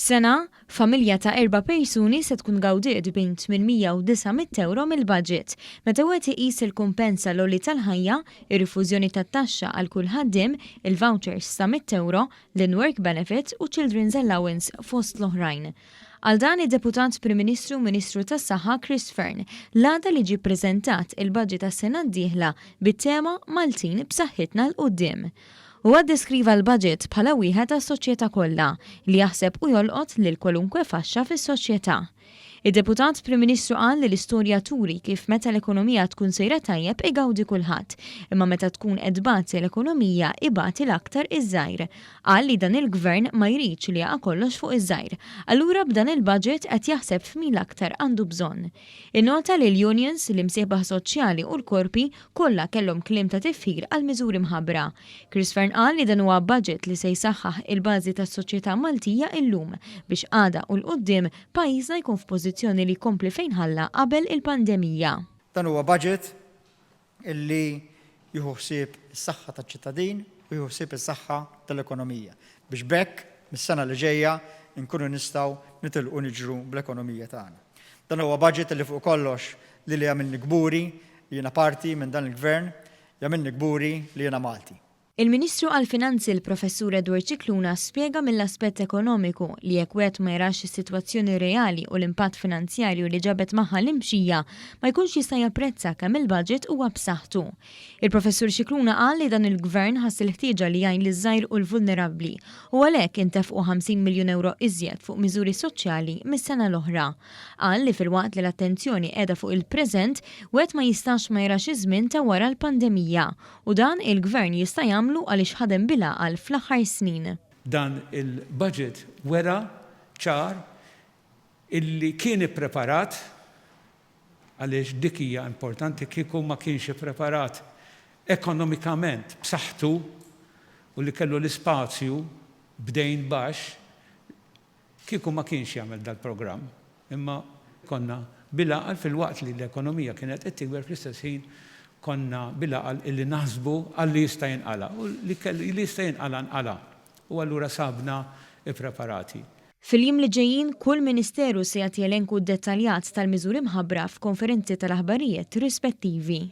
F'sena, familja ta' erba' persuni se tkun gawdiet bejn 800 u 900 ewro mill-budget, meta wieħed iqis il-kumpens għall-għoli tal-ħajja, ir-rifużjoni tat-taxxa għal kull ħaddiem, il-vouchers ta' 100 ewro, l-in-work benefit u children's allowance fost l-oħrajn. Għal dan id-Deputat Prim Ministru u Ministru tas-Saħħa Chris Fearne l-għada li ġie ppreżentat il-budget għas-sena d-dieħla bit-tema Maltin b'saħħitna 'l quddiem. Huwa ddeskriva l-budget bħala wieħed għas-soċjetà kollha, li jaħseb u jolqot lil kwalunkwe faxxa fis-soċjetà. Id-Deputat Prim Ministru qal li l-istorja turi kif meta l-ekonomija tkun sejra tajjeb igawdi kulħadd, imma meta tkun qed tbati l-ekonomija ibati l-aktar iż-żgħir. Qal li dan il-Gvern ma jridx li jaqa' kollox fuq iż-żgħir. Allura b'dan il-budget qed jaħseb f'min l-aktar għandu bżonn. Innota li l-unions, l-imsieħba soċjali u l-korpi kollha kellhom kliem ta' tifħir għall-miżuri mħabbra. Chris Fearne qal li dan huwa budget li se jsaħħaħ il-bażi tas-soċjetà Maltija illum biex għada u 'l quddiem pajjiżna jkun f'pożizzjoni li jkompli fejn ħalla qabel il-pandemija. Dan huwa budget illi jieħu ħsieb is-saħħa taċ-ċittadin u jieħu ħsieb is-saħħa tal-ekonomija biex b'hekk mis-sena li ġejja nkunu nistgħu nitilqu niġru bl-ekonomija tagħna. Dan huwa budget illi fuq kollox lili jagħmilni kburi li jiena parti minn dan il-Gvern, jagħmilni kburi li jiena Malti. Il-Ministru għall-Finanzi l-Professur Edward Scicluna spjega mill-aspett ekonomiku li jekk wieħed ma jarax is-sitwazzjoni reali u l-impatt finanzjarju li ġabet magħha l-imxija, ma jkunx jista' japprezza kemm il-budget huwa b'saħħtu. Il-Professur Scicluna qal li dan il-Gvern ħass il-ħtieġa li jgħin liż-żgħir u l-vulnerabbli u għalhekk intefqu 50 miljun ewro iżjed fuq miżuri soċjali mis-sena l-oħra. Qal li filwaqt li l-attenzjoni qiegħda fuq il-preżent, wieħed ma jistax ma jarax iż-żmien ta' wara l-pandemija U dan il-Gvern jista' jagħmlu għaliex ħadem bil-għaqal fl-aħħar snin. Dan il-budget wera ċar illi kien ippreparat, għaliex dik hija importanti, kieku ma kienx ippreparat ekonomikament b'saħħtu u li kellu l-ispazju b'dejn baxx, Kieku ma kienx jagħmel dal-programm, imma konna bil-għaqal filwaqt li l-ekonomija kienet qed tikber fl-istess ħin konna bil-għaqal illi naħsbu għal li jista' jinqala' u li li jista' jinqala' nqala' u allura sabna ippreparati. Fil-jiem li ġejjin, kull Ministeru se jagħti elenku dettaljat tal-miżuri mħabbra f'konferenzi tal-aħbarijiet rispettivi.